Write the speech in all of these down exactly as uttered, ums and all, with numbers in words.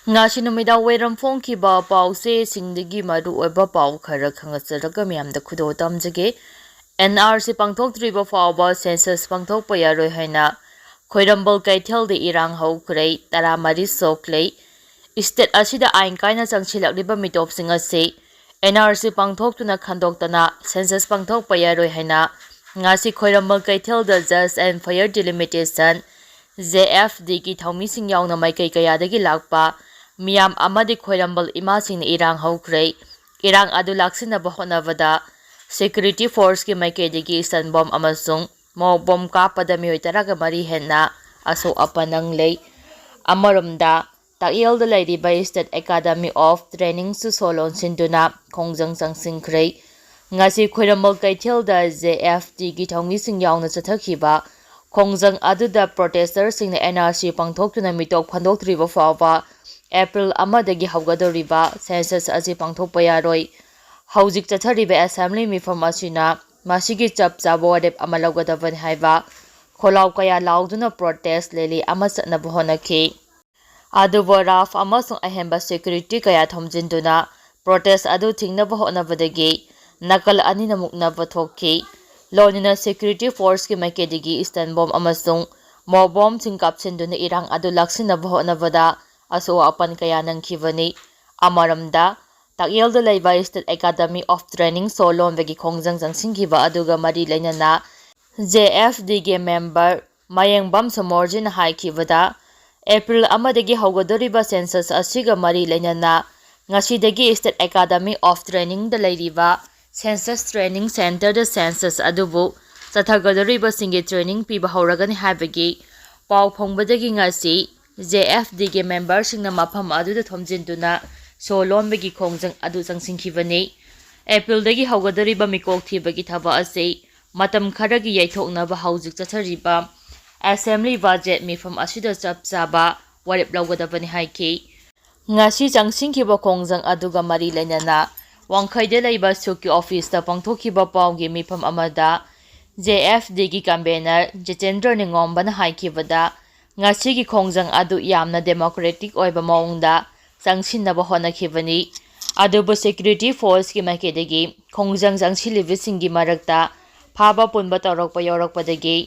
ꯉꯁꯤ ꯅꯨꯃꯤꯗꯥꯡ ꯋꯥꯏꯔꯝ ꯐꯣꯡꯈꯤꯕ ꯄꯥꯎꯆꯦꯁꯤꯡꯗꯒꯤ ꯃꯔꯨꯑꯣꯏꯕ ꯄꯥꯎ ꯈꯔ ꯈꯪꯍꯟꯖꯔꯒ ꯃꯌꯥꯝꯗ ꯈꯨꯗꯣꯜ ꯇꯝꯖꯒꯦ꯫ ꯑꯦꯟ ꯑꯥꯔ ꯁꯤ ꯄꯥꯡꯊꯣꯛꯇ꯭ꯔꯤꯕ ꯐꯥꯎꯕ ꯁꯦꯟꯁꯁ ꯄꯥꯡꯊꯣꯛꯄ ꯌꯥꯔꯣꯏ ꯍꯥꯏꯅ ꯈ꯭ꯋꯥꯏꯔꯝꯕꯟ ꯀꯩꯊꯦꯜꯗ ꯏꯔꯥꯡ ꯍꯧꯈ꯭ꯔꯦ, ꯇꯔꯥꯃꯔꯤ ꯁꯣꯛꯂꯦ꯫ ꯏꯁꯇꯦꯠ ꯑꯁꯤꯗ ꯑꯥꯏꯟ ꯀꯥꯏꯅ ꯆꯪꯁꯤꯜꯂꯛꯂꯤꯕ ꯃꯤꯇꯣꯞꯁꯤꯡ ꯑꯁꯤ ꯑꯦꯟ ꯑꯥꯔ ꯁꯤ ꯄꯥꯡꯊꯣꯛꯇꯨꯅ ꯈꯟꯗꯣꯛꯇꯅ ꯁꯦꯟꯁꯁ ꯄꯥꯡꯊꯣꯛꯄ ꯌꯥꯔꯣꯏ ꯍꯥꯏꯅ ꯉꯁꯤ ꯈ꯭ꯋꯥꯏꯔꯝꯕꯟ ꯀꯩꯊꯦꯜꯗ Just and Fair Delimitation, J F ꯗꯤꯒꯤ ꯊꯧꯃꯤꯁꯤꯡ ꯌꯥꯎꯅ ꯃꯥꯏꯀꯩ ꯀꯌꯥꯗꯒꯤ ꯂꯥꯛꯄ ꯃꯤꯌꯥꯝ ꯑꯃꯗꯤ ꯈ꯭ꯋꯥꯏꯔꯝꯕꯟ ꯏꯃꯥꯁꯤꯡꯅ ꯏꯔꯥꯡ ꯍꯧꯈ꯭ꯔꯦ꯫ ꯏꯔꯥꯡ ꯑꯗꯨ ꯂꯥꯛꯁꯤꯟꯅꯕ ꯍꯣꯠꯅꯕꯗ ꯁꯦꯀ꯭ꯌꯨꯔꯤꯇꯤ ꯐꯣꯔꯁꯀꯤ ꯃꯥꯏꯀꯩꯗꯒꯤ ꯏꯁꯇꯟ ꯕꯣꯝ ꯑꯃꯁꯨꯡ ꯃꯣꯞ ꯕꯣꯝ ꯀꯥꯞꯄꯗ ꯃꯤꯑꯣꯏ ꯇꯔꯥꯒ ꯃꯔꯤ ꯍꯦꯟꯅ ꯑꯁꯣꯛ ꯑꯄꯟ ꯅꯪꯂꯦ꯫ ꯑꯃꯔꯣꯝꯗ, ꯇꯥꯛꯌꯦꯜꯗ ꯂꯩꯔꯤꯕ State Academy of Trainingꯁꯨ ꯁꯣ ꯂꯣꯟꯁꯤꯟꯗꯨꯅ ꯈꯣꯡꯖꯪ ꯆꯪꯁꯤꯟꯈ꯭ꯔꯦ꯫ ꯉꯁꯤ ꯈ꯭ꯋꯥꯏꯔꯝꯕꯟ ꯀꯩꯊꯦꯜꯗ ꯖꯦ ꯑꯦꯐ ꯗꯤꯒꯤ ꯊꯧꯃꯤꯁꯤꯡ ꯌꯥꯎꯅ ꯆꯠꯊꯈꯤꯕ ꯈꯣꯡꯖꯪ ꯑꯗꯨꯗ ꯄ꯭ꯔꯣꯇꯦꯁꯇꯔꯁꯤꯡꯅ ꯑꯦꯟ ꯑꯥꯔ ꯁꯤ ꯄꯥꯡꯊꯣꯛꯇꯨꯅ ꯃꯤꯇꯣꯞ ꯈꯟꯗꯣꯛꯇ꯭ꯔꯤꯕ ꯐꯥꯎꯕ ꯑꯦꯄ꯭ꯔꯤꯜ ꯑꯃꯗꯒꯤ ꯍꯧꯒꯗꯧꯔꯤꯕ ꯁꯦꯟꯁꯁ ꯑꯁꯤ ꯄꯥꯡꯊꯣꯛꯄ ꯌꯥꯔꯣꯏ꯫ ꯍꯧꯖꯤꯛ ꯆꯠꯊꯔꯤꯕ ꯑꯦꯁꯦꯝꯕ꯭ꯂꯤ ꯃꯤꯐꯝ ꯑꯁꯤꯅ ꯃꯁꯤꯒꯤ ꯆꯞ ꯆꯥꯕ ꯋꯥꯔꯦꯞ ꯑꯃ ꯂꯧꯒꯗꯕꯅꯤ ꯍꯥꯏꯕ ꯈꯣꯜꯂꯥꯎ ꯀꯌꯥ ꯂꯥꯎꯗꯨꯅ ꯄ꯭ꯔꯣꯇꯦꯁ ꯔꯦꯂꯤ ꯑꯃ ꯆꯠꯅꯕ ꯍꯣꯠꯅꯈꯤ꯫ ꯑꯗꯨꯕꯨ ꯔꯥꯐ ꯑꯃꯁꯨꯡ ꯑꯍꯦꯟꯕ ꯁꯦꯀ꯭ꯌꯨꯔꯤꯇꯤ ꯀꯌꯥ ꯊꯝꯖꯤꯟꯗꯨꯅ ꯄ꯭ꯔꯣꯇꯦꯁ ꯑꯗꯨ ꯊꯤꯡꯅꯕ ꯍꯣꯠꯅꯕꯗꯒꯤ ꯅꯥꯀꯜ ꯑꯅꯤꯅ ꯃꯨꯛꯅꯕ ꯊꯣꯛꯈꯤ꯫ ꯂꯣꯏꯅꯅ ꯁꯦꯀ꯭ꯌꯨꯔꯤꯇꯤ ꯐꯣꯔꯁꯀꯤ ꯃꯥꯏꯀꯩꯗꯒꯤ ꯏꯁꯇꯟ ꯕꯣꯝ ꯑꯃꯁꯨꯡ ꯃꯣꯞ ꯕꯣꯝꯁꯤꯡ ꯀꯥꯞꯁꯤꯟꯗꯨꯅ ꯏꯔꯥꯡ ꯑꯗꯨ ꯂꯥꯛꯁꯤꯟꯅꯕ ꯍꯣꯠꯅꯕꯗ ꯑꯁꯣꯛ ꯑꯄꯟ ꯀꯌꯥ ꯅꯪꯈꯤꯕꯅꯤ꯫ ꯑꯃꯔꯣꯝꯗ, ꯇꯥꯛꯌꯦꯜꯗ ꯂꯩꯕ State Academy of Training ꯁꯣ ꯂꯣꯟꯕꯒꯤ ꯈꯣꯡꯖꯪ ꯆꯪꯁꯤꯟꯈꯤꯕ ꯑꯗꯨꯒ ꯃꯔꯤ ꯂꯩꯅꯅ ꯖꯦ ꯑꯦꯐ ꯗꯤꯒꯤ ꯃꯦꯝꯕꯔ ꯃꯌꯦꯡꯕꯝ ꯁꯣꯃꯣꯔꯖꯤꯅ ꯍꯥꯏꯈꯤꯕꯗ, ꯑꯦꯄ꯭ꯔꯤꯜ ꯑꯃꯗꯒꯤ ꯍꯧꯒꯗꯧꯔꯤꯕ ꯁꯦꯟꯁꯁ ꯑꯁꯤꯒ ꯃꯔꯤ ꯂꯩꯅꯅ ꯉꯁꯤꯗꯒꯤ State Academy of Trainingꯗ ꯂꯩꯔꯤꯕ ꯁꯦꯟꯁꯁ ꯇ꯭ꯔꯦꯅꯤꯡ ꯁꯦꯟꯇꯔꯗ ꯁꯦꯟꯁꯁ ꯑꯗꯨꯕꯨ ꯆꯠꯊꯒꯗꯧꯔꯤꯕꯁꯤꯡꯒꯤ ꯇ꯭ꯔꯦꯅꯤꯡ ꯄꯤꯕ ꯍꯧꯔꯒꯅꯤ ꯍꯥꯏꯕꯒꯤ ꯄꯥꯎ ꯐꯪꯕꯗꯒꯤ ꯉꯁꯤ ꯖꯦ ꯑꯦꯐ ꯗꯤꯒꯤ ꯃꯦꯝꯕꯔꯁꯤꯡꯅ ꯃꯐꯝ ꯑꯗꯨꯗ ꯊꯣꯝꯖꯤꯟꯗꯨꯅ ꯁꯣ ꯂꯣꯟꯕꯒꯤ ꯈꯣꯡꯖꯪ ꯑꯗꯨ ꯆꯪꯁꯤꯟꯈꯤꯕꯅꯤ꯫ ꯑꯦꯄ꯭ꯔꯤꯜꯗꯒꯤ ꯍꯧꯒꯗꯧꯔꯤꯕ ꯃꯤꯀꯣꯛ ꯊꯤꯕꯒꯤ ꯊꯕꯛ ꯑꯁꯤ ꯃꯇꯝ ꯈꯔꯒꯤ ꯌꯩꯊꯣꯛꯅꯕ ꯍꯧꯖꯤꯛ ꯆꯠꯊꯔꯤꯕ ꯑꯦꯁꯦꯝꯕ꯭ꯂꯤ ꯕꯖꯦꯠ ꯃꯤꯐꯝ ꯑꯁꯤꯗ ꯆꯞ ꯆꯥꯕ ꯋꯥꯔꯦꯞ ꯂꯧꯒꯗꯕꯅꯤ ꯍꯥꯏꯈꯤ꯫ ꯉꯁꯤ ꯆꯪꯁꯤꯟꯈꯤꯕ ꯈꯣꯡꯖꯪ ꯑꯗꯨꯒ ꯃꯔꯤ ꯂꯩꯅꯅ ꯋꯥꯡꯈꯩꯗ ꯂꯩꯕ ꯁꯨꯛꯀꯤ ꯑꯣꯐꯤꯁꯇ ꯄꯥꯡꯊꯣꯛꯈꯤꯕ ꯄꯥꯎꯒꯤ ꯃꯤꯐꯝ ꯑꯃꯗ ꯖꯦ ꯑꯦꯐ ꯗꯤꯒꯤ ꯀꯟꯚꯦꯅꯔ ꯖꯤꯇꯦꯟꯗ꯭ꯔ ꯅꯤꯡꯉꯣꯝꯕꯅ ꯍꯥꯏꯈꯤꯕꯗ, ꯉꯁꯤꯒꯤ ꯈꯣꯡꯖꯪ ꯑꯗꯨ ꯌꯥꯝꯅ democratic ꯑꯣꯏꯕ ꯃꯑꯣꯡꯗ ꯆꯪꯁꯤꯟꯅꯕ ꯍꯣꯠꯅꯈꯤꯕꯅꯤ꯫ ꯑꯗꯨꯕꯨ security forceꯀꯤ ꯃꯥꯏꯀꯩꯗꯒꯤ ꯈꯣꯡꯖꯪ ꯆꯪꯁꯤꯜꯂꯤꯕꯁꯤꯡꯒꯤ ꯃꯔꯛꯇ ꯐꯥꯕ ꯄꯨꯟꯕ ꯇꯧꯔꯛꯄ ꯌꯥꯎꯔꯛꯄꯗꯒꯤ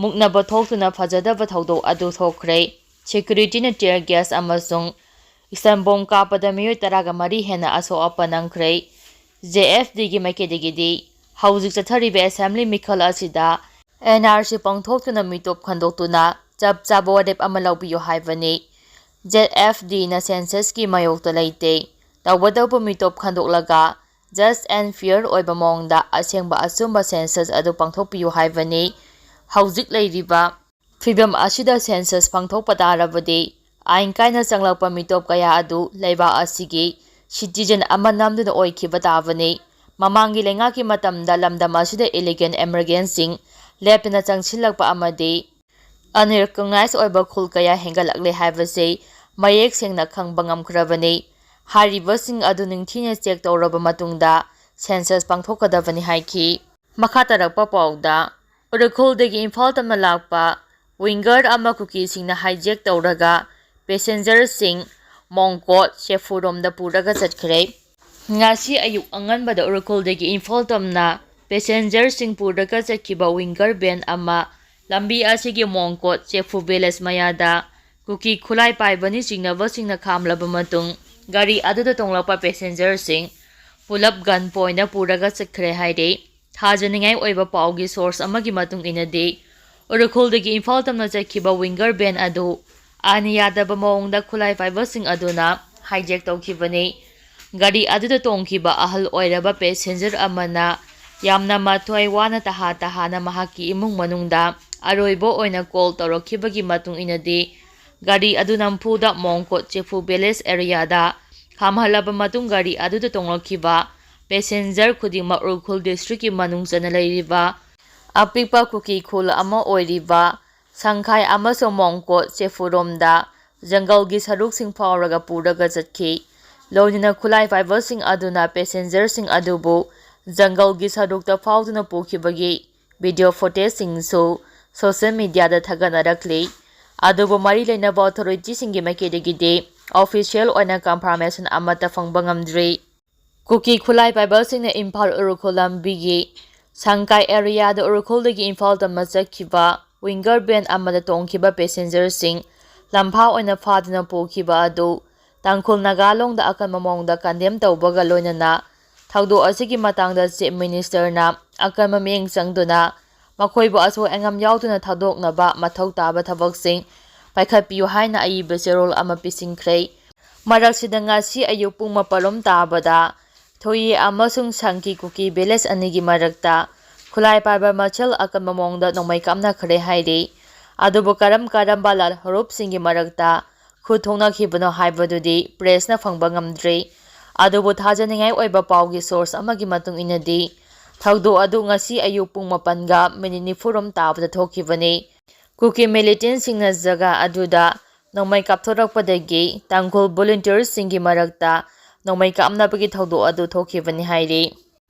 ꯃꯨꯛꯅꯕ ꯊꯣꯛꯇꯨꯅ ꯐꯖꯗꯕ ꯊꯧꯗꯣꯛ ꯑꯗꯨ ꯊꯣꯛꯈ꯭ꯔꯦ꯫ Securityꯅ tear gas ꯑꯃꯁꯨꯡ ꯏꯁꯇꯟ ꯕꯣꯝ ꯀꯥꯞꯄꯗ ꯃꯤꯑꯣꯏ ꯇꯔꯥꯒ ꯃꯔꯤ ꯍꯦꯟꯅ ꯑꯁꯣꯛ ꯑꯄꯟ ꯅꯪꯈ꯭ꯔꯦ꯫ JFDꯒꯤ ꯃꯥꯏꯀꯩꯗꯒꯤꯗꯤ ꯍꯧꯖꯤꯛ ꯆꯠꯊꯔꯤꯕ assembly ꯃꯤꯈꯜ ꯑꯁꯤꯗ NRC ꯄꯥꯡꯊꯣꯛꯇꯨꯅ ꯃꯤꯇꯣꯞ ꯈꯟꯗꯣꯛꯇꯨꯅ ꯆꯞ ꯆꯥꯕ ꯋꯥꯔꯦꯞ ꯑꯃ ꯂꯧꯕꯤꯌꯨ ꯍꯥꯏꯕꯅꯤ꯫ JFDꯅ censusꯀꯤ ꯃꯥꯌꯣꯛꯇ ꯂꯩꯇꯦ꯫ ꯇꯧꯕꯇꯕꯨ ꯃꯤꯇꯣꯞ ꯈꯟꯗꯣꯛꯂꯒ just and fair ꯑꯣꯏꯕ ꯃꯑꯣꯡꯗ ꯑꯁꯦꯡꯕ ꯑꯆꯨꯝꯕ census ꯑꯗꯨ ꯄꯥꯡꯊꯣꯛꯄꯤꯌꯨ ꯍꯥꯏꯕꯅꯤ꯫ ꯍꯧꯖꯤꯛ ꯂꯩꯔꯤꯕ ꯐꯤꯕꯝ ꯑꯁꯤꯗ census ꯄꯥꯡꯊꯣꯛꯄ ꯇꯥꯔꯕꯗꯤ ꯑꯥꯏꯟ ꯀꯥꯏꯅ ꯆꯪꯂꯛꯄ ꯃꯤꯇꯣꯞ ꯀꯌꯥ ꯑꯗꯨ ꯂꯩꯕꯥꯛ ꯑꯁꯤꯒꯤ citizen ꯑꯃ ꯅꯝꯗꯨꯅ ꯑꯣꯏꯈꯤꯕ ꯇꯥꯕꯅꯤ꯫ ꯃꯃꯥꯡꯒꯤ ꯂꯩꯉꯥꯛꯀꯤ ꯃꯇꯝꯗ ꯂꯝꯗꯝ ꯑꯁꯤꯗ illegal immigrantꯁꯤꯡ ꯂꯦꯞꯇꯅ ꯆꯪꯁꯤꯜꯂꯛꯄ ꯑꯃꯗꯤ unrecognized ꯑꯣꯏꯕ ꯈꯨꯜ ꯀꯌꯥ ꯍꯦꯟꯒꯠꯂꯛꯂꯦ ꯍꯥꯏꯕꯁꯤ ꯃꯌꯦꯛ ꯁꯦꯡꯅ ꯈꯪꯕ ꯉꯝꯈ꯭ꯔꯕꯅꯤ꯫ ꯍꯥꯏꯔꯤꯕꯁꯤꯡ ꯑꯗꯨ ꯅꯤꯡꯊꯤꯅ check ꯇꯧꯔꯕ ꯃꯇꯨꯡꯗ census ꯄꯥꯡꯊꯣꯛꯀꯗꯕꯅꯤ ꯍꯥꯏꯈꯤ꯫ ꯃꯈꯥ ꯇꯥꯔꯛꯄ ꯄꯥꯎꯗ, ꯎꯔꯈꯨꯜꯗꯒꯤ ꯏꯝꯐꯥꯜ ꯇꯝꯅ ꯂꯥꯛꯄ winger ꯑꯃ ꯀꯨꯀꯤꯁꯤꯡꯅ hijack ꯇꯧꯔꯒ passengerꯁꯤꯡ ꯃꯣꯡꯀꯣꯠ ꯆꯦꯐꯨꯔꯣꯝꯗ ꯄꯨꯔꯒ ꯆꯠꯈ꯭ꯔꯦ꯫ ꯉꯁꯤ ꯑꯌꯨꯛ ꯑꯉꯟꯕꯗ ꯎꯔꯈꯨꯜꯗꯒꯤ ꯏꯝꯐꯥꯜ ꯇꯝꯅ passengerꯁꯤꯡ ꯄꯨꯔꯒ ꯆꯠꯈꯤꯕ winger van ꯑꯃ ꯂꯝꯕꯤ ꯑꯁꯤꯒꯤ ꯃꯣꯡꯀꯣꯠ ꯆꯦꯐꯨ village ꯃꯌꯥꯗ ꯀꯨꯀꯤ ꯈꯨꯠꯂꯥꯏ ꯄꯥꯏꯕꯅꯤ ꯆꯤꯡꯅꯕꯁꯤꯡꯅ ꯈꯥꯝꯂꯕ ꯃꯇꯨꯡ ꯒꯥꯔꯤ ꯑꯗꯨꯗ ꯇꯣꯡꯂꯛꯄ passengerꯁꯤꯡ ꯄꯨꯂꯞ gun pointꯗ ꯄꯨꯔꯒ ꯆꯠꯈ꯭ꯔꯦ ꯍꯥꯏꯔꯤ꯫ ꯊꯥꯖꯅꯤꯡꯉꯥꯏ ꯑꯣꯏꯕ ꯄꯥꯎꯒꯤ source ꯑꯃꯒꯤ ꯃꯇꯨꯡ ꯏꯟꯅꯗꯤ, ꯎꯔꯈꯨꯜꯗꯒꯤ ꯏꯝꯐꯥꯜ ꯇꯝꯅ ꯆꯠꯈꯤꯕ winger van ꯑꯗꯨ ꯑꯥꯏꯟ ꯌꯥꯗꯕ ꯃꯑꯣꯡꯗ ꯈꯨꯠꯂꯥꯏ ꯄꯥꯏꯕꯁꯤꯡ ꯑꯗꯨꯅ hijack ꯇꯧꯈꯤꯕꯅꯤ꯫ ꯒꯥꯔꯤ ꯑꯗꯨꯗ ꯇꯣꯡꯈꯤꯕ ꯑꯍꯜ ꯑꯣꯏꯔꯕ passenger ꯑꯃꯅ ꯌꯥꯝꯅ ꯃꯊ꯭ꯋꯥꯏ ꯋꯥꯅ ꯇꯍꯥ ꯇꯍꯥꯅ ꯃꯍꯥꯛꯀꯤ ꯏꯃꯨꯡ ꯃꯅꯨꯡꯗ ꯑꯔꯣꯏꯕ ꯑꯣꯏꯅ call ꯇꯧꯔꯛꯈꯤꯕꯒꯤ ꯃꯇꯨꯡ ꯏꯟꯅꯗꯤ, ꯒꯥꯔꯤ ꯑꯗꯨ ꯅꯝꯐꯨꯗ ꯃꯣꯡꯀꯣꯠ ꯆꯦꯐꯨ village areaꯗ ꯈꯥꯝꯍꯜꯂꯕ ꯃꯇꯨꯡ ꯒꯥꯔꯤ ꯑꯗꯨꯗ ꯇꯣꯡꯂꯛꯈꯤꯕ passenger ꯈꯨꯗꯤꯡꯃꯛ ꯎꯈ꯭ꯔꯨꯜ districtꯀꯤ ꯃꯅꯨꯡ ꯆꯟꯅ ꯂꯩꯔꯤꯕ ꯑꯄꯤꯛꯄ ꯀꯨꯀꯤ ꯈꯨꯜ ꯑꯃ ꯑꯣꯏꯔꯤꯕ ꯁꯪꯈꯥꯏ ꯑꯃꯁꯨꯡ ꯃꯣꯡꯀꯣꯠ ꯆꯦꯐꯨꯔꯣꯝꯗ ꯖꯪꯒꯜꯒꯤ ꯁꯔꯨꯛꯁꯤꯡ ꯐꯥꯎꯔꯒ ꯄꯨꯔꯒ ꯆꯠꯈꯤ꯫ ꯂꯣꯏꯅꯅ ꯈꯨꯠꯂꯥꯏ ꯄꯥꯏꯕꯁꯤꯡ ꯑꯗꯨꯅ passengerꯁꯤꯡ ꯑꯗꯨꯕꯨ ꯖꯪꯒꯜꯒꯤ ꯁꯔꯨꯛꯇ ꯐꯥꯎꯗꯨꯅ ꯄꯨꯈꯤꯕꯒꯤ video footageꯁꯤꯡꯁꯨ social mediaꯗ ꯊꯥꯒꯠꯅꯔꯛꯂꯤ꯫ ꯑꯗꯨꯕꯨ ꯃꯔꯤ ꯂꯩꯅꯕ ꯑꯣꯊꯣꯔꯤꯇꯤꯁꯤꯡꯒꯤ ꯃꯥꯏꯀꯩꯗꯒꯤꯗꯤ ꯑꯣꯐꯤꯁꯤꯌꯦꯜ ꯑꯣꯏꯅ ꯀꯟꯐꯥꯔꯃꯦꯁꯟ ꯑꯃꯠꯇ ꯐꯪꯕ ꯉꯝꯗ꯭ꯔꯤ꯫ ꯀꯨꯀꯤ ꯈꯨꯠꯂꯥꯏ ꯄꯥꯏꯕꯁꯤꯡꯅ ꯏꯝꯐꯥꯜ ꯎꯔꯈꯨꯜ ꯂꯝꯕꯤꯒꯤ ꯁꯪꯀꯥꯏ ꯑꯦꯔꯤꯌꯥꯗ ꯎꯔꯈꯨꯜꯗꯒꯤ ꯏꯝꯐꯥꯜ ꯇꯝꯅ ꯆꯠꯈꯤꯕ ꯋꯤꯡꯒꯔ ꯚꯦꯟ ꯑꯃꯗ ꯇꯣꯡꯈꯤꯕ ꯄꯦꯁꯦꯟꯖꯔꯁꯤꯡ ꯂꯝꯐꯥ ꯑꯣꯏꯅ ꯐꯥꯗꯨꯅ ꯄꯨꯈꯤꯕ ꯑꯗꯨ ꯇꯥꯡꯈꯨꯜ ꯅꯥꯒꯥ ꯂꯣꯟꯗ ꯑꯀꯟꯕ ꯃꯑꯣꯡꯗ ꯀꯟꯗꯦꯝ ꯇꯧꯕꯒ ꯂꯣꯏꯅꯅ ꯊꯧꯗꯣꯛ ꯑꯁꯤꯒꯤ ꯃꯇꯥꯡꯗ ꯆꯤꯐ ꯃꯤꯅꯤꯁꯇꯔꯅ ꯑꯀꯟꯕ ꯃꯤꯠꯌꯦꯡ ꯆꯪꯗꯨꯅ ꯃꯈꯣꯏꯕꯨ ꯑꯁꯣꯏ ꯑꯉꯥꯝ ꯌꯥꯎꯗꯅ ꯊꯥꯗꯣꯛꯅꯕ ꯃꯊꯧ ꯇꯥꯕ ꯊꯕꯛꯁꯤꯡ ꯄꯥꯏꯈꯠꯄꯤꯌꯨ ꯍꯥꯏꯅ ꯑꯏꯕ ꯆꯦꯔꯣꯜ ꯑꯃ ꯄꯤꯁꯤꯟꯈ꯭ꯔꯦ꯫ ꯃꯔꯛꯁꯤꯗ ꯉꯁꯤ ꯑꯌꯨꯛ ꯄꯨꯡ ꯃꯥꯄꯜ ꯔꯣꯝ ꯇꯥꯕꯗ ꯊꯣꯌꯦ ꯑꯃꯁꯨꯡ ꯁꯪꯀꯤ ꯀꯨꯀꯤ ꯚꯤꯂꯦꯖ ꯑꯅꯤꯒꯤ ꯃꯔꯛꯇ ꯈꯨꯠꯂꯥꯏ ꯄꯥꯏꯕ ꯃꯁꯦꯜ ꯑꯀꯟꯕ ꯃꯑꯣꯡꯗ ꯅꯣꯡꯃꯩ ꯀꯥꯞꯅꯈ꯭ꯔꯦ ꯍꯥꯏꯔꯤ꯫ ꯑꯗꯨꯕꯨ ꯀꯔꯝ ꯀꯔꯝꯕ ꯂꯥꯜꯍꯧꯔꯨꯞꯁꯤꯡꯒꯤ ꯃꯔꯛꯇ ꯈꯨꯠ ꯊꯣꯛꯅꯈꯤꯕꯅꯣ ꯍꯥꯏꯕꯗꯨꯗꯤ ꯄ꯭ꯔꯦꯁꯅ ꯐꯪꯕ ꯉꯝꯗ꯭ꯔꯤ꯫ ꯑꯗꯨꯕꯨ ꯊꯥꯖꯅꯤꯡꯉꯥꯏ ꯑꯣꯏꯕ ꯄꯥꯎꯒꯤ ꯁꯣꯔꯁ ꯑꯃꯒꯤ ꯃꯇꯨꯡ ꯏꯟꯅꯗꯤ, ꯊꯧꯗꯣꯛ ꯑꯗꯨ ꯉꯁꯤ ꯑꯌꯨꯛ ꯄꯨꯡ ꯃꯥꯄꯜꯒ ꯃꯤꯅꯤꯠ ꯅꯤꯐꯨ ꯔꯣꯝ ꯇꯥꯕꯗ ꯊꯣꯛꯈꯤꯕꯅꯤ꯫ ꯀꯨꯀꯤ ꯃꯤꯂꯤꯇꯦꯟꯁꯤꯡꯅ ꯖꯒꯥ ꯑꯗꯨꯗ ꯅꯣꯡꯃꯩ ꯀꯥꯞꯊꯣꯔꯛꯄꯗꯒꯤ ꯇꯥꯡꯈꯨꯜ ꯚꯣꯂꯨꯟꯇꯤꯌꯔꯁꯤꯡꯒꯤ ꯃꯔꯛꯇ ꯅꯣꯡꯃꯩ ꯀꯥꯞꯅꯕꯒꯤ ꯊꯧꯗꯣꯛ ꯑꯗꯨ ꯊꯣꯛꯈꯤꯕꯅꯤ ꯍꯥꯏꯔꯤ꯫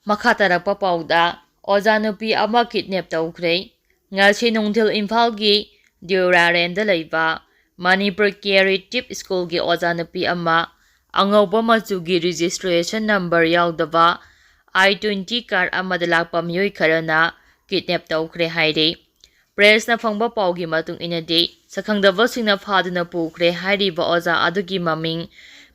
ꯃꯈꯥ ꯇꯥꯔꯛꯄ ꯄꯥꯎꯗ, ꯑꯣꯖꯥ ꯅꯨꯄꯤ ꯑꯃ ꯀꯤꯗꯅꯦꯞ ꯇꯧꯈ꯭ꯔꯦ꯫ ꯉꯁꯤ ꯅꯨꯡꯊꯤꯜ ꯏꯝꯐꯥꯜꯒꯤ ꯗ꯭ꯌꯨꯔꯥꯔꯦꯟꯗ ꯂꯩꯕ ꯃꯅꯤꯄꯨꯔ ꯀ꯭ꯔꯤꯌꯦꯇꯤꯞ ꯁ꯭ꯀꯨꯜꯒꯤ ꯑꯣꯖꯥ ꯅꯨꯄꯤ ꯑꯃ ꯑꯉꯧꯕ ꯃꯆꯨꯒꯤ ꯔꯦꯖꯤꯁꯇ꯭ꯔꯦꯁꯟ ꯅꯝꯕꯔ ꯌꯥꯎꯗꯕ ꯑꯥꯏ ꯇ꯭ꯋꯦꯟꯇꯤ ꯀꯥꯔ ꯑꯃꯗ ꯂꯥꯛꯄ ꯃꯤꯑꯣꯏ ꯈꯔꯅ ꯀꯤꯗꯅꯦꯞ ꯇꯧꯈ꯭ꯔꯦ ꯍꯥꯏꯔꯤ꯫ ꯄ꯭ꯔꯦꯁꯅ ꯐꯪꯕ ꯄꯥꯎꯒꯤ ꯃꯇꯨꯡ ꯏꯟꯅꯗꯤ, ꯁꯛꯈꯪꯗꯕꯁꯤꯡꯅ ꯐꯥꯗꯨꯅ ꯄꯨꯈ꯭ꯔꯦ ꯍꯥꯏꯔꯤꯕ ꯑꯣꯖꯥ ꯑꯗꯨꯒꯤ ꯃꯃꯤꯡ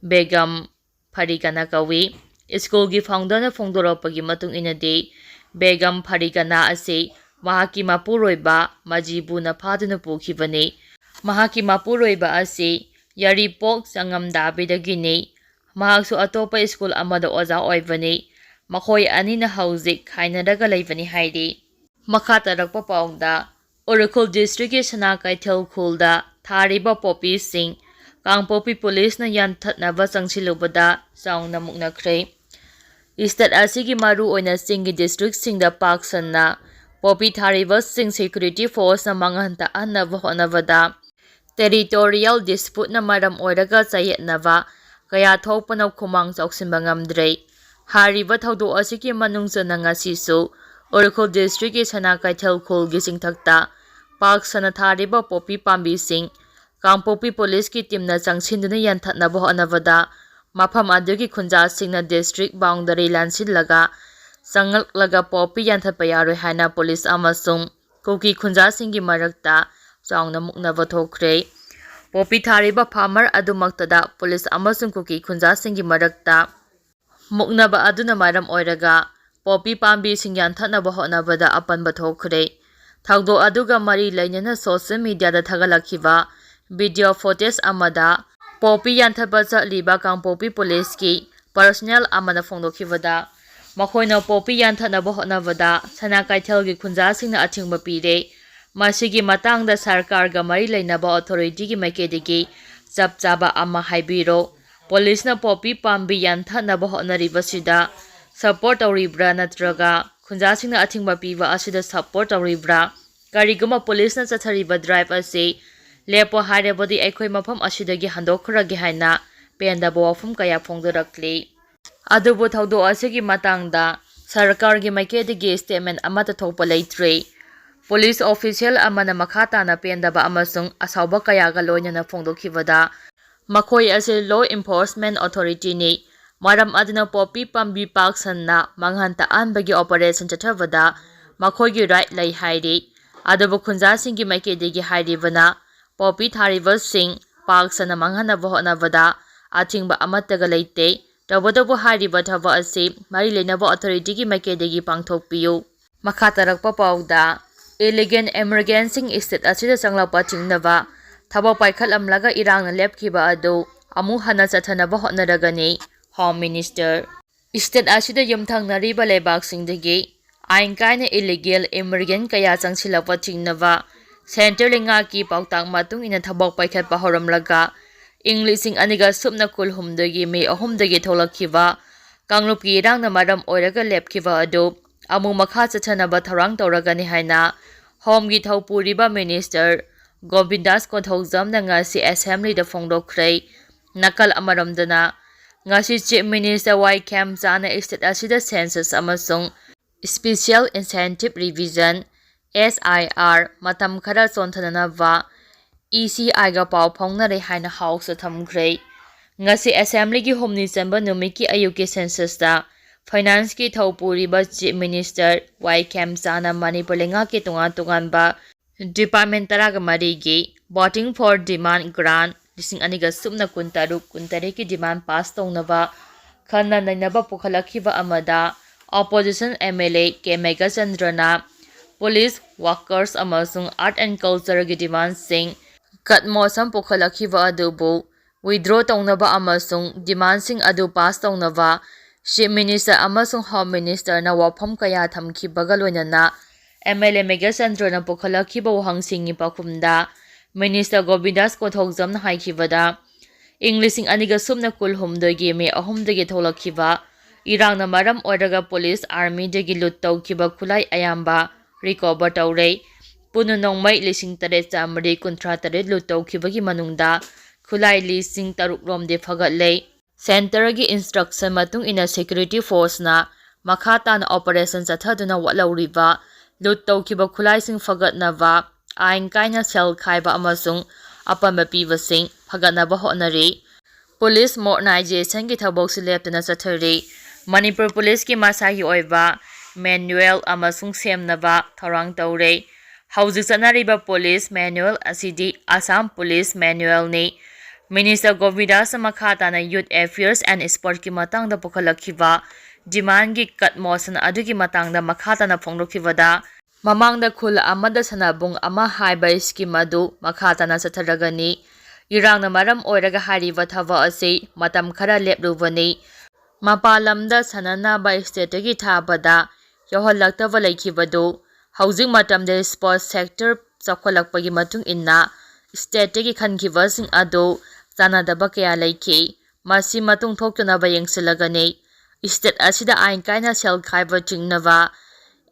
ꯕꯦꯒꯝ ꯐꯔꯤꯀꯅꯥ ꯀꯧꯏ꯫ ꯁ꯭ꯀꯨꯜꯒꯤ ꯐꯥꯎꯟꯗꯔꯅ ꯐꯣꯡꯗꯣꯔꯛꯄꯒꯤ ꯃꯇꯨꯡ ꯏꯟꯅꯗꯤ, ꯕꯦꯒꯝ ꯐꯔꯤꯀꯅꯥ ꯑꯁꯤ ꯃꯍꯥꯛꯀꯤ ꯃꯄꯨꯔꯣꯏꯕ ꯃꯖꯤꯕꯨꯅ ꯐꯥꯗꯨꯅ ꯄꯨꯈꯤꯕꯅꯤ꯫ ꯃꯍꯥꯛꯀꯤ ꯃꯄꯨꯔꯣꯏꯕ ꯑꯁꯤ ꯌꯥꯔꯤꯄꯣꯛ ꯆꯉꯝꯗꯥꯕꯤꯗꯒꯤꯅꯤ꯫ ꯃꯍꯥꯛꯁꯨ ꯑꯇꯣꯞꯄ ꯁ꯭ꯀꯨꯜ ꯑꯃꯗ ꯑꯣꯖꯥ ꯑꯣꯏꯕꯅꯤ꯫ ꯃꯈꯣꯏ ꯑꯅꯤꯅ ꯍꯧꯖꯤꯛ ꯈꯥꯏꯅꯔꯒ ꯂꯩꯕꯅꯤ ꯍꯥꯏꯔꯤ꯫ ꯃꯈꯥ ꯇꯥꯔꯛꯄ ꯄꯥꯎꯗ, ꯎꯔꯈꯨꯜ ꯗꯤꯁꯇ꯭ꯔꯤꯛꯀꯤ ꯁꯅꯥ ꯀꯩꯊꯦꯜ ꯈꯨꯜꯗ ꯊꯥꯔꯤꯕ ꯄꯣꯄꯤꯁꯤꯡ ꯀꯥꯡꯄꯣꯛꯄꯤ ꯄꯨꯂꯤꯁꯅ ꯌꯥꯟꯊꯠꯅꯕ ꯆꯪꯁꯤꯜꯂꯨꯕꯗ ꯆꯥꯎꯅ ꯃꯨꯛꯅꯈ꯭ꯔꯦ꯫ ꯏꯁꯇꯦꯠ ꯑꯁꯤꯒꯤ ꯃꯔꯨꯑꯣꯏꯅ ꯆꯤꯡꯒꯤ ꯗꯤꯁꯇ꯭ꯔꯤꯛꯁꯤꯡꯗ ꯄꯥꯛ ꯁꯟꯅ ꯄꯣꯄꯤ ꯊꯥꯔꯤꯕꯁꯤꯡ ꯁꯦꯀ꯭ꯌꯨꯔꯤꯇꯤ ꯐꯣꯔꯁꯅ ꯃꯥꯡꯍꯟ ꯇꯥꯛꯍꯟꯅꯕ ꯍꯣꯠꯅꯕꯗ ꯇꯦꯔꯤꯇꯣꯔꯤꯌꯦꯜ ꯗꯤꯁꯄ꯭ꯌꯨꯠꯅ ꯃꯔꯝ ꯑꯣꯏꯔꯒ ꯆꯌꯦꯠꯅꯕ ꯀꯌꯥ ꯊꯣꯛꯄꯅ ꯈꯨꯃꯥꯡ ꯆꯥꯎꯁꯤꯟꯕ ꯉꯝꯗ꯭ꯔꯦ꯫ ꯍꯥꯏꯔꯤꯕ ꯊꯧꯗꯣꯛ ꯑꯁꯤꯒꯤ ꯃꯅꯨꯡ ꯆꯟꯅ ꯉꯁꯤꯁꯨ ꯎꯔꯈꯨꯜ ꯗꯤꯁꯇ꯭ꯔꯤꯛꯀꯤ ꯁꯅꯥ ꯀꯩꯊꯦꯜ ꯈꯨꯜꯒꯤ ꯆꯤꯡꯊꯛꯇ ꯄꯥꯛ ꯁꯟꯅ ꯊꯥꯔꯤꯕ ꯄꯣꯄꯤ ꯄꯥꯝꯕꯤꯁꯤꯡ ꯀꯥꯡꯄꯣꯛꯄꯤ ꯄꯨꯂꯤꯁꯀꯤ ꯇꯤꯝꯅ ꯆꯪꯁꯤꯟꯗꯨꯅ ꯌꯥꯟꯊꯠꯅꯕ ꯍꯣꯠꯅꯕꯗ ꯃꯐꯝ ꯑꯗꯨꯒꯤ ꯈꯨꯟꯖꯥꯁꯤꯡꯅ ꯗꯤꯁꯇ꯭ꯔꯤꯛ ꯕꯥꯎꯟꯗꯔꯤ ꯂꯥꯟꯁꯤꯜꯂꯒ ꯆꯪꯂꯛꯂꯒ ꯄꯣꯄꯤ ꯌꯥꯟꯊꯠꯄ ꯌꯥꯔꯣꯏ ꯍꯥꯏꯅ ꯄꯨꯂꯤꯁ ꯑꯃꯁꯨꯡ ꯀꯨꯀꯤ ꯈꯨꯟꯖꯥꯁꯤꯡꯒꯤ ꯃꯔꯛꯇ ꯆꯥꯎꯅ ꯃꯨꯛꯅꯕ ꯊꯣꯛꯈ꯭ꯔꯦ꯫ ꯄꯣꯄꯤ ꯊꯥꯔꯤꯕ ꯐꯥꯔꯃꯔ ꯑꯗꯨꯃꯛꯇꯗ ꯄꯨꯂꯤꯁ ꯑꯃꯁꯨꯡ ꯀꯨꯀꯤ ꯈꯨꯟꯖꯥꯁꯤꯡꯒꯤ ꯃꯔꯛꯇ ꯃꯨꯛꯅꯕ ꯑꯗꯨꯅ ꯃꯔꯝ ꯑꯣꯏꯔꯒ ꯄꯣꯄꯤ ꯄꯥꯝꯕꯤꯁꯤꯡ ꯌꯥꯟꯊꯠꯅꯕ ꯍꯣꯠꯅꯕꯗ ꯑꯄꯟꯕ ꯊꯣꯛꯈ꯭ꯔꯦ꯫ ꯊꯧꯗꯣꯛ ꯑꯗꯨꯒ ꯃꯔꯤ ꯂꯩꯅꯅ ꯁꯣꯁꯤꯌꯦꯜ ꯃꯤꯗꯤꯌꯥꯗ ꯊꯥꯒꯠꯂꯛꯈꯤꯕ ꯚꯤꯗꯤꯑꯣ ꯐꯨꯇꯦꯖ ꯑꯃꯗ ꯄꯣꯄꯤ ꯌꯥꯟꯊꯠꯄ ꯆꯠꯂꯤꯕ ꯀꯥꯡꯄꯣꯛꯄꯤ ꯄꯨꯂꯤꯁꯀꯤ ꯄꯔꯁꯣꯅꯦꯜ ꯑꯃꯅ ꯐꯣꯡꯗꯣꯛꯈꯤꯕꯗ, ꯃꯈꯣꯏꯅ ꯄꯣꯄꯤ ꯌꯥꯟꯊꯠꯅꯕ ꯍꯣꯠꯅꯕꯗ ꯁꯅꯥ ꯀꯩꯊꯦꯜꯒꯤ ꯈꯨꯟꯖꯥꯁꯤꯡꯅ ꯑꯊꯤꯡꯕ ꯄꯤꯔꯦ꯫ ꯃꯁꯤꯒꯤ ꯃꯇꯥꯡꯗ ꯁꯔꯀꯥꯔꯒ ꯃꯔꯤ ꯂꯩꯅꯕ ꯑꯣꯊꯣꯔꯤꯇꯤꯒꯤ ꯃꯥꯏꯀꯩꯗꯒꯤ ꯆꯞ ꯆꯥꯕ ꯑꯃ ꯍꯥꯏꯕꯤꯔꯣ꯫ ꯄꯨꯂꯤꯁꯅ ꯄꯣꯄꯤ ꯄꯥꯝꯕꯤ ꯌꯥꯟꯊꯠꯅꯕ ꯍꯣꯠꯅꯔꯤꯕꯁꯤꯗ ꯁꯄꯣꯔꯠ ꯇꯧꯔꯤꯕ꯭ꯔꯥ ꯅꯠꯇ꯭ꯔꯒ ꯈꯨꯟꯖꯥꯁꯤꯡꯅ ꯑꯊꯤꯡꯕ ꯄꯤꯕ ꯑꯁꯤꯗ ꯁꯄꯣꯔꯠ ꯇꯧꯔꯤꯕ꯭ꯔꯥ? ꯀꯔꯤꯒꯨꯝꯕ ꯄꯨꯂꯤꯁꯅ ꯆꯠꯊꯔꯤꯕ ꯗ꯭ꯔꯥꯏꯚ ꯑꯁꯤ ꯂꯦꯞꯄꯣ ꯍꯥꯏꯔꯕꯗꯤ ꯑꯩꯈꯣꯏ ꯃꯐꯝ ꯑꯁꯤꯗꯒꯤ ꯍꯟꯗꯣꯛꯈ꯭ꯔꯒꯦ ꯍꯥꯏꯅ ꯄꯦꯟꯗꯕ ꯋꯥꯐꯝ ꯀꯌꯥ ꯐꯣꯡꯗꯣꯔꯛꯂꯤ꯫ ꯑꯗꯨꯕꯨ ꯊꯧꯗꯣꯛ ꯑꯁꯤꯒꯤ ꯃꯇꯥꯡꯗ ꯁꯔꯀꯥꯔꯒꯤ ꯃꯥꯏꯀꯩꯗꯒꯤ ꯁ꯭ꯇꯦꯠꯃꯦꯟ ꯑꯃꯠꯇ ꯊꯣꯛꯄ ꯂꯩꯇ꯭ꯔꯤ꯫ ꯄꯨꯂꯤꯁ ꯑꯣꯐꯤꯁꯤꯌꯦꯜ ꯑꯃꯅ ꯃꯈꯥ ꯇꯥꯅ ꯄꯦꯟꯗꯕ ꯑꯃꯁꯨꯡ ꯑꯁꯥꯎꯕ ꯀꯌꯥꯒ ꯂꯣꯏꯅꯅ ꯐꯣꯡꯗꯣꯛꯈꯤꯕꯗ, ꯃꯈꯣꯏ ꯑꯁꯤ ꯂꯣ ꯏꯟꯐꯣꯔꯁꯃꯦꯟ ꯑꯣꯊꯣꯔꯤꯇꯤꯅꯤ, ꯃꯔꯝ ꯑꯗꯨꯅ ꯄꯣꯄꯤ ꯄꯥꯝꯕꯤ ꯄꯥꯛ ꯁꯟꯅ ꯃꯥꯡꯍꯟ ꯇꯥꯛꯍꯟꯕꯒꯤ ꯑꯣꯄꯔꯦꯁꯟ ꯆꯠꯊꯕꯗ ꯃꯈꯣꯏꯒꯤ ꯔꯥꯏꯠ ꯂꯩ ꯍꯥꯏꯔꯤ꯫ ꯑꯗꯨꯕꯨ ꯈꯨꯟꯖꯥꯁꯤꯡꯒꯤ ꯃꯥꯏꯀꯩꯗꯒꯤ ꯍꯥꯏꯔꯤꯕꯅ, ꯄꯣꯄꯤ ꯊꯥꯔꯤꯕꯁꯤꯡ ꯄꯥꯛ ꯁꯟꯅ ꯃꯥꯡꯍꯟꯅꯕ ꯍꯣꯠꯅꯕꯗ ꯑꯊꯤꯡꯕ ꯑꯃꯠꯇꯒ ꯂꯩꯇꯦ꯫ ꯇꯧꯕꯇꯕꯨ ꯍꯥꯏꯔꯤꯕ ꯊꯕꯛ ꯑꯁꯤ ꯃꯔꯤ ꯂꯩꯅꯕ ꯑꯣꯊꯣꯔꯤꯇꯤꯒꯤ ꯃꯥꯏꯀꯩꯗꯒꯤ ꯄꯥꯡꯊꯣꯛꯄꯤꯌꯨ꯫ ꯃꯈꯥ ꯇꯥꯔꯛꯄ ꯄꯥꯎꯗ, ꯏꯂꯤꯒꯦꯜ ꯏꯃꯤꯒ꯭ꯔꯦꯟꯁꯤꯡ ꯁ꯭ꯇꯦꯠ ꯑꯁꯤꯗ ꯆꯪꯂꯛꯄ ꯊꯤꯡꯅꯕ ꯊꯕꯛ ꯄꯥꯏꯈꯠꯂꯝꯂꯒ ꯏꯔꯥꯡꯅ ꯂꯦꯞꯈꯤꯕ ꯑꯗꯨ ꯑꯃꯨꯛ ꯍꯟꯅ ꯆꯠꯊꯅꯕ ꯍꯣꯠꯅꯔꯒꯅꯤ, ꯍꯣꯝ ꯃꯤꯅꯤꯁꯇꯔ꯫ ꯁ꯭ꯇꯦꯠ ꯑꯁꯤꯗ ꯌꯨꯝꯊꯪꯅꯔꯤꯕ ꯂꯩꯕꯥꯛꯁꯤꯡꯗꯒꯤ ꯑꯥꯏꯟ ꯀꯥꯏꯅ ꯏꯂꯤꯒꯦꯜ ꯏꯃꯤꯒ꯭ꯔꯦꯟ ꯀꯌꯥ ꯆꯪꯁꯤꯜꯂꯛꯄ ꯊꯤꯡꯅꯕ ꯁꯦꯟꯇ꯭ꯔꯦꯜ ꯂꯩꯉꯥꯛꯀꯤ ꯄꯥꯎꯇꯥꯛ ꯃꯇꯨꯡ ꯏꯟꯅ ꯊꯕꯛ ꯄꯥꯏꯈꯠꯄ ꯍꯧꯔꯝꯂꯒ, ꯏꯪ ꯂꯤꯁꯤꯡ ꯑꯅꯤꯒ ꯁꯨꯞꯅ ꯀꯨꯟꯍꯨꯝꯗꯣꯏꯒꯤ ꯃꯦ ꯑꯍꯨꯝꯗꯒꯤ ꯊꯣꯛꯂꯛꯈꯤꯕ ꯀꯥꯡꯂꯨꯞꯀꯤ ꯏꯔꯥꯡꯅ ꯃꯔꯝ ꯑꯣꯏꯔꯒ ꯂꯦꯞꯈꯤꯕ ꯑꯗꯨ ꯑꯃꯨꯛ ꯃꯈꯥ ꯆꯠꯊꯅꯕ ꯊꯧꯔꯥꯡ ꯇꯧꯔꯒꯅꯤ ꯍꯥꯏꯅ ꯍꯣꯝꯒꯤ ꯊꯧꯄꯨꯔꯤꯕ ꯃꯤꯅꯤꯁꯇꯔ ꯒꯣꯕꯤꯟꯗꯥꯁ ꯀꯣꯟꯊꯧꯖꯝꯅ ꯉꯁꯤ ꯑꯦꯁꯦꯝꯕ꯭ꯂꯤꯗ ꯐꯣꯡꯗꯣꯛꯈ꯭ꯔꯦ꯫ ꯅꯥꯀꯜ ꯑꯃꯔꯣꯝꯗꯅ, ꯉꯁꯤ ꯆꯤꯐ ꯃꯤꯅꯤꯁꯇꯔ ꯋꯥꯏ ꯈꯦꯝꯆꯥꯅ ꯁ꯭ꯇꯦꯠ ꯑꯁꯤꯗ ꯁꯦꯟꯁꯁ ꯑꯃꯁꯨꯡ special intensive revision, S I R ꯃꯇꯝ ꯈꯔ ꯆꯣꯟꯊꯅꯅꯕ E C Iꯒ ꯄꯥꯎ ꯐꯥꯎꯅꯔꯦ ꯍꯥꯏꯅ Houseꯇ ꯊꯝꯈ꯭ꯔꯦ꯫ ꯉꯁꯤ Assemblyꯒꯤ ꯍꯨꯝꯅꯤ ꯆꯟꯕ ꯅꯨꯃꯤꯠꯀꯤ ꯑꯌꯨꯛꯀꯤ censusꯇ Financeꯀꯤ ꯊꯧ ꯄꯨꯔꯤꯕ Chief Minister Y ꯈꯦꯝꯆꯥꯟꯅ ꯃꯅꯤꯄꯨꯔ ꯂꯩꯉꯥꯛꯀꯤ ꯇꯣꯉꯥꯟ ꯇꯣꯉꯥꯟꯕ department ꯇꯔꯥꯒ ꯃꯔꯤꯒꯤ Voting for Demand Grant ꯂꯤꯁꯤꯡ ꯑꯅꯤꯒ ꯁꯨꯞꯅ ꯀꯨꯟꯇꯔꯨꯛ ꯀꯨꯟꯇꯔꯦꯠꯀꯤ demand pass ꯇꯧꯅꯕ ꯈꯟꯅ ꯅꯩꯅꯕ ꯄꯨꯈꯠꯂꯛꯈꯤꯕ ꯑꯃꯗ opposition M L A K ꯃꯦꯘꯆꯟꯗ꯭ꯔꯅ police, workers ꯑꯃꯁꯨꯡ Art and Cultureꯒꯤ demandꯁꯤꯡ cut motion ꯄꯨꯈꯠꯂꯛꯈꯤꯕ ꯑꯗꯨꯕꯨ withdraw ꯇꯧꯅꯕ ꯑꯃꯁꯨꯡ demandꯁꯤꯡ ꯑꯗꯨ pass ꯇꯧꯅꯕ Chief Minister ꯑꯃꯁꯨꯡ Home Ministerꯅ ꯋꯥꯐꯝ ꯀꯌꯥ ꯊꯝꯈꯤꯕꯒ ꯂꯣꯏꯅꯅ M L A ꯃꯦꯘꯆꯟꯗ꯭ꯔꯅ ꯄꯨꯈꯠꯂꯛꯈꯤꯕ ꯋꯥꯍꯪꯁꯤꯡꯒꯤ ꯄꯥꯎꯈꯨꯝꯗ Minister ꯒꯣꯕꯤꯟꯗꯥꯁ ꯀꯣꯊꯣꯛꯖꯝꯅ ꯍꯥꯏꯈꯤꯕꯗ, ꯏꯪ ꯂꯤꯁꯤꯡ ꯑꯅꯤꯒ ꯁꯨꯞꯅ ꯀꯨꯟꯍꯨꯝꯗꯣꯏꯒꯤ May ꯑꯍꯨꯝꯗꯒꯤ ꯊꯣꯛꯂꯛꯈꯤꯕ ꯏꯔꯥꯡꯅ ꯃꯔꯝ ꯑꯣꯏꯔꯒ police armyꯗꯒꯤ loot ꯇꯧꯈꯤꯕ ꯈꯨꯠꯂꯥꯏ ꯑꯌꯥꯝꯕ recover ꯇꯧꯔꯦ꯫ ꯄꯨꯟꯅ ꯅꯣꯡꯃꯩ ꯂꯤꯁꯤꯡ ꯇꯔꯦꯠ ꯆꯥꯃꯔꯤ ꯀꯨꯟꯊ꯭ꯔꯥ ꯇꯔꯦꯠ loot ꯇꯧꯈꯤꯕꯒꯤ ꯃꯅꯨꯡꯗ ꯈꯨꯠꯂꯥꯏ ꯂꯤꯁꯤꯡ ꯇꯔꯨꯛ ꯔꯣꯝꯗꯤ ꯐꯒꯠꯂꯦ꯫ Centreꯒꯤ instruction ꯃꯇꯨꯡ ꯏꯟꯅ security forceꯅ ꯃꯈꯥ ꯇꯥꯅ operation ꯆꯠꯊꯗꯨꯅ ꯋꯥꯠꯍꯧꯔꯤꯕ loot ꯇꯧꯈꯤꯕ ꯈꯨꯠꯂꯥꯏꯁꯤꯡ ꯐꯒꯠꯅꯕ ꯑꯥꯏꯟ ꯀꯥꯏꯅ ꯁꯦꯜ ꯈꯥꯏꯕ ꯑꯃꯁꯨꯡ ꯑꯄꯟꯕ ꯄꯤꯕꯁꯤꯡ ꯐꯒꯠꯅꯕ ꯍꯣꯠꯅꯔꯤ꯫ Police modernizationꯒꯤ ꯊꯕꯛꯁꯨ ꯂꯦꯞꯇꯅ ꯆꯠꯊꯔꯤ꯫ ꯃꯅꯤꯄꯨꯔ policeꯀꯤ ꯃꯁꯥꯒꯤ ꯑꯣꯏꯕ manual ꯑꯃꯁꯨꯡ ꯁꯦꯝꯅꯕ ꯊꯧꯔꯥꯡ ꯇꯧꯔꯦ꯫ ꯍꯧꯖꯤꯛ ꯆꯠꯅꯔꯤꯕ police manual ꯑꯁꯤꯗꯤ Assam Police Manualꯅꯤ꯫ Minister ꯒꯣꯕꯤꯟꯗꯥꯁꯅ ꯃꯈꯥ ꯇꯥꯅ Youth Affairs and Sportꯀꯤ ꯃꯇꯥꯡꯗ ꯄꯨꯈꯠꯂꯛꯈꯤꯕ demandꯒꯤ cut motion ꯑꯗꯨꯒꯤ ꯃꯇꯥꯡꯗ ꯃꯈꯥ ꯇꯥꯅ ꯐꯣꯡꯗꯣꯛꯈꯤꯕꯗ, ꯃꯃꯥꯡꯗ ꯈꯨꯜ ꯑꯃꯗ ꯁꯥꯟꯅꯕꯨꯡ ꯑꯃ ꯍꯥꯏꯕ scheme ꯑꯗꯨ ꯃꯈꯥ ꯇꯥꯅ ꯆꯠꯊꯔꯒꯅꯤ꯫ ꯏꯔꯥꯡꯅ ꯃꯔꯝ ꯑꯣꯏꯔꯒ ꯍꯥꯏꯔꯤꯕ ꯊꯕꯛ ꯑꯁꯤ ꯃꯇꯝ ꯈꯔ ꯂꯦꯞꯂꯨꯕꯅꯤ꯫ ꯃꯄꯥꯟ ꯂꯝꯗ ꯁꯥꯟꯅꯅꯕ stateꯇꯒꯤ ꯊꯥꯕꯗ ꯌꯧꯍꯜꯂꯛꯇꯕ ꯂꯩꯈꯤꯕꯗꯨ ꯍꯧꯖꯤꯛ ꯃꯇꯝꯗ sports sector ꯆꯥꯎꯈꯠꯂꯛꯄꯒꯤ ꯃꯇꯨꯡ ꯏꯟꯅ stateꯇꯒꯤ ꯈꯟꯈꯤꯕꯁꯤꯡ ꯑꯗꯨ ꯆꯥꯟꯅꯗꯕ ꯀꯌꯥ ꯂꯩꯈꯤ꯫ ꯃꯁꯤ ꯃꯇꯨꯡ ꯊꯣꯛꯇꯅꯕ ꯌꯦꯡꯁꯤꯜꯂꯒꯅꯤ꯫ State ꯑꯁꯤꯗ ꯑꯥꯏꯟ ꯀꯥꯏꯅ ꯁꯦꯜ ꯈꯥꯏꯕ ꯆꯤꯡꯅꯕ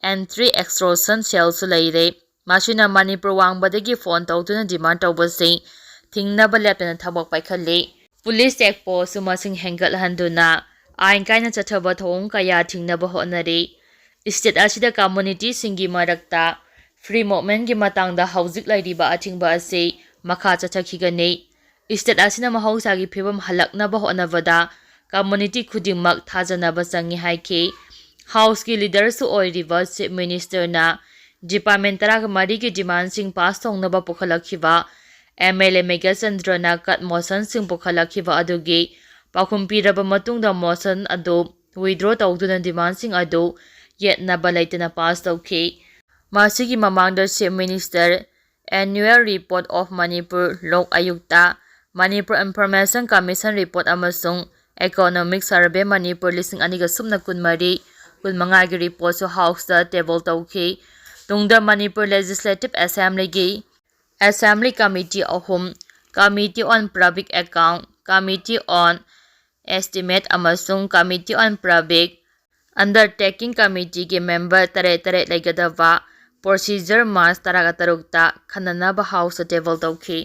anti extortion cellꯁꯨ ꯂꯩꯔꯦ꯫ ꯃꯁꯤꯅ ꯃꯅꯤꯄꯨꯔ ꯋꯥꯡꯃꯗꯒꯤ phone ꯇꯧꯗꯨꯅ demand ꯇꯧꯕꯁꯤꯡ ꯊꯤꯡꯅꯕ ꯂꯦꯞꯇꯅ ꯊꯕꯛ ꯄꯥꯏꯈꯠꯂꯤ꯫ Police check postꯁꯨ ꯃꯁꯤꯡ ꯍꯦꯟꯒꯠꯍꯟꯗꯨꯅ ꯑꯥꯏꯟ ꯀꯥꯏꯅ ꯆꯠꯊꯕ ꯊꯧꯑꯣꯡ ꯀꯌꯥ ꯊꯤꯡꯅꯕ ꯍꯣꯠꯅꯔꯤ꯫ State ꯑꯁꯤꯗ communityꯁꯤꯡꯒꯤ ꯃꯔꯛꯇ Free Movementꯀꯤ ꯃꯇꯥꯡꯗ ꯍꯧꯖꯤꯛ ꯂꯩꯔꯤꯕ ꯑꯊꯤꯡꯕ ꯑꯁꯤ ꯃꯈꯥ ꯆꯠꯊꯈꯤꯒꯅꯤ꯫ State ꯑꯁꯤꯅ ꯃꯍꯧꯁꯥꯒꯤ ꯐꯤꯕꯝ ꯍꯜꯂꯛꯅꯕ ꯍꯣꯠꯅꯕꯗ community ꯈꯨꯗꯤꯡꯃꯛ ꯊꯥꯖꯅꯕ ꯆꯪꯏ ꯍꯥꯏꯈꯤ꯫ Houseꯀꯤ leaderꯁꯨ ꯑꯣꯏꯔꯤꯕ Chief Ministerꯅ department ꯇꯔꯥꯒ ꯃꯔꯤꯒꯤ demandꯁꯤꯡ pass ꯇꯧꯅꯕ ꯄꯨꯈꯠꯂꯛꯈꯤꯕ MLA ꯃꯦꯘꯆꯟꯗ꯭ꯔꯅ cut motionꯁꯤꯡ ꯄꯨꯈꯠꯂꯛꯈꯤꯕ ꯑꯗꯨꯒꯤ ꯄꯥꯎꯈꯨꯝ ꯄꯤꯔꯕ ꯃꯇꯨꯡꯗ motion ꯑꯗꯨ withdraw ꯇꯧꯗꯨꯅ demandꯁꯤꯡ ꯑꯗꯨ ꯌꯦꯠꯅꯕ ꯂꯩꯇꯅ pass ꯇꯧꯈꯤ꯫ ꯃꯁꯤꯒꯤ ꯃꯃꯥꯡꯗ Chief Minister Annual Report of Manipur, ꯂꯣꯛ ꯑꯌꯨꯛꯇ Manipur Information Commission Report ꯑꯃꯁꯨꯡ Economic Survey Manipur ꯂꯤꯁꯤꯡ ꯑꯅꯤꯒ ꯁꯨꯞꯅ ꯀꯨꯟꯃꯔꯤ ꯀꯨꯟꯃꯉꯥꯒꯤ reportꯁꯨ Houseꯇ table ꯇꯧꯈꯤ꯫ ꯇꯨꯡꯗ Manipur Legislative Assemblyꯒꯤ Assembly Committee ꯑꯍꯨꯝ, Committee on Public Account, Committee on Estimate ꯑꯃꯁꯨꯡ Committee on Public Undertaking Committeeꯒꯤ member ꯇꯔꯦꯠ ꯇꯔꯦꯠ ꯂꯩꯒꯗꯕ procedure March ꯇꯔꯥꯒ ꯇꯔꯨꯛꯇ ꯈꯟꯅꯅꯕ Houseꯇ table ꯇꯧꯈꯤ꯫